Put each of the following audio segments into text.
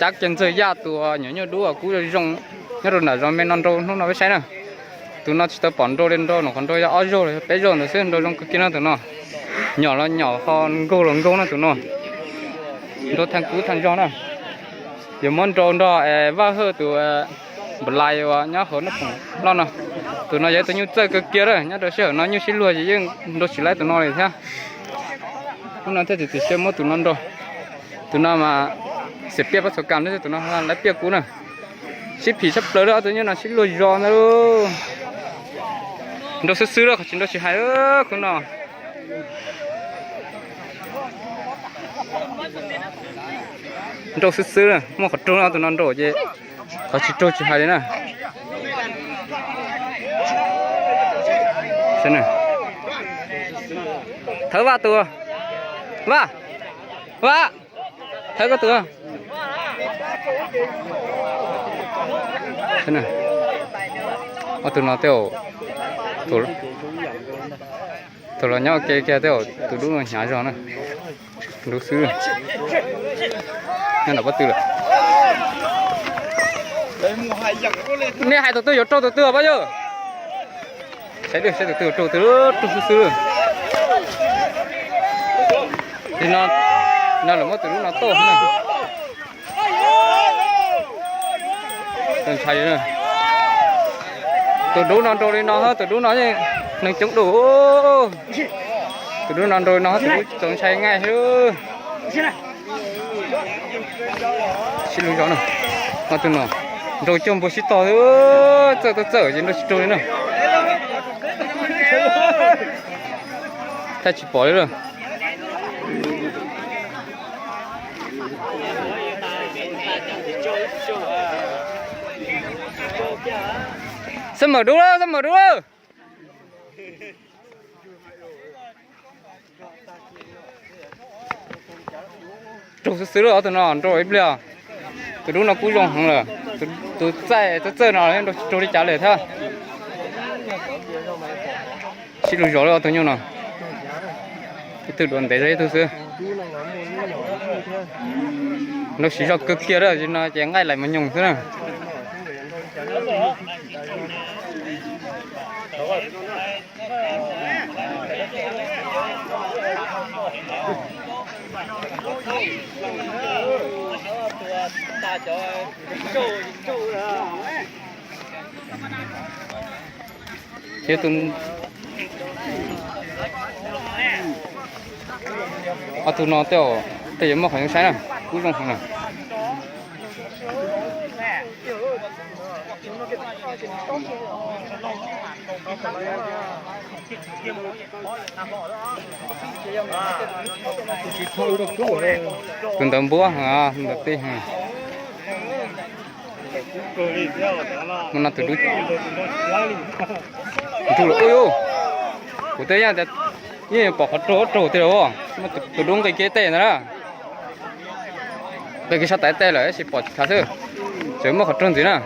Cav kiag Ntxawg Yaj tus nyuam nyuj dub kub zoo zoo nyob rau nram zos me no nrau hnub no peb saib na. Tus no tsis tau pom nrau li, nrau nws qhov nrau yog ob zaug los yog peb zaug ntawd xwb, nrau zoo kawg kiag no tus no. Nyom los nyom ho nkaug los nkaug no tus no. Nrau thaj kub thaj zog na. Yuav muab nrau nrog Vaj Hawj tus npawg Lais uas nyob hauv Naj Phoom Loj no. Tus no yog ib tug nyuj txawj kawg kiag lawm, nyob rau sij hawm no nyuj sib luag ces yeej nrau tsis laib tus no li thiab. Hnub no thiaj txiav txim siab muab tus no nrau. Tus no mas xiam piaj pab txhua kam, tus no lawv piaj kub na. Sib phim tshaj plaws li, ob tug nyuj no sib luag zos ntag lauj. Nrau xwb xwb lawm, qhov tsis nrau tsis hais khub no. Nrau xwb xwb, muaj qhov raug no, tus no nrau ces qhov tsis raug tsis hais li na. Thawb Vaj tus, Vaj, Vaj, thawb koj tus. Ob tug no tej zaum thaum los nyob ua ke kiag tej zaum tus dub no hnyav zog na. Dub xwb. Nyob nram pob tw lawm. Nej hais tus twg yuav raug tus twg os pab yawg? Saib saib tus twg yuav raug tus, raug xwb xwb. Nim no lawv muab tus dub no tuaj na. Tus ntshai, tus dub no nrau li no, tus dub no neeg coob dua. Tus dub no nrau li no tus dub txaus ntshai nqaij. Sib lub zos no, tus no nrau cog npua sib tog, txawj txawj ces nrau tsis raug li na. Thaij tsis pom li lawm. Xab mawm dub lawm, xab mawm dub lawm. Raug xwb xwb lawm, ob tug no nrau ib pliag. Tus dub no kuj zoo heev lawm, tus txaij txawj txawj no nrau tsis raug li cas li thiab. Sib lub zos lawm ob tug nyuj no. Ib tug dua ntev zog ib tug xwb. Nrau siv zog kawg kiag lawm, no ces nqaij laim mus nyoos xwb na. Thiab tus, ob tug no tej zaum yuav muaj qhov zoo saib na, kuj zoo heev na. Tus ntawd npuab heev, tus ntawd tij heev. Mus no tus dub nrug lawm. Ua, kuv twb yeej pom qhov raug raug tiag los, tus dub nqis kiag tej ntawd na. Nqis kiag sab tais tej lawm tab sis pom tsis thav xwb, tseem muaj qhov raug ntxiv na.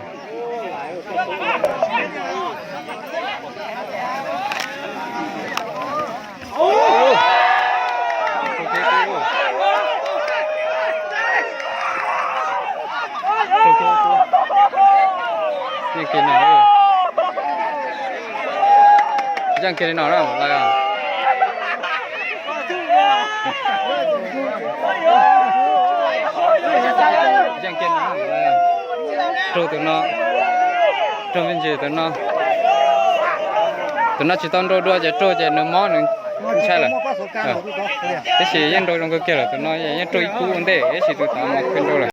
Yeej kiag no, yeej kiag li no na. Yeej kiag no, raug tus no, raug me ntsis tus no. Tus no tsis tau nrau dua ces raug ces nws mob nws ntshai lawm. Tab sis yeej nrau zoo kawg kiag lawm, tus no yeej raug ib kub ua ntej tab sis tus tod mas kheev nrau lawm.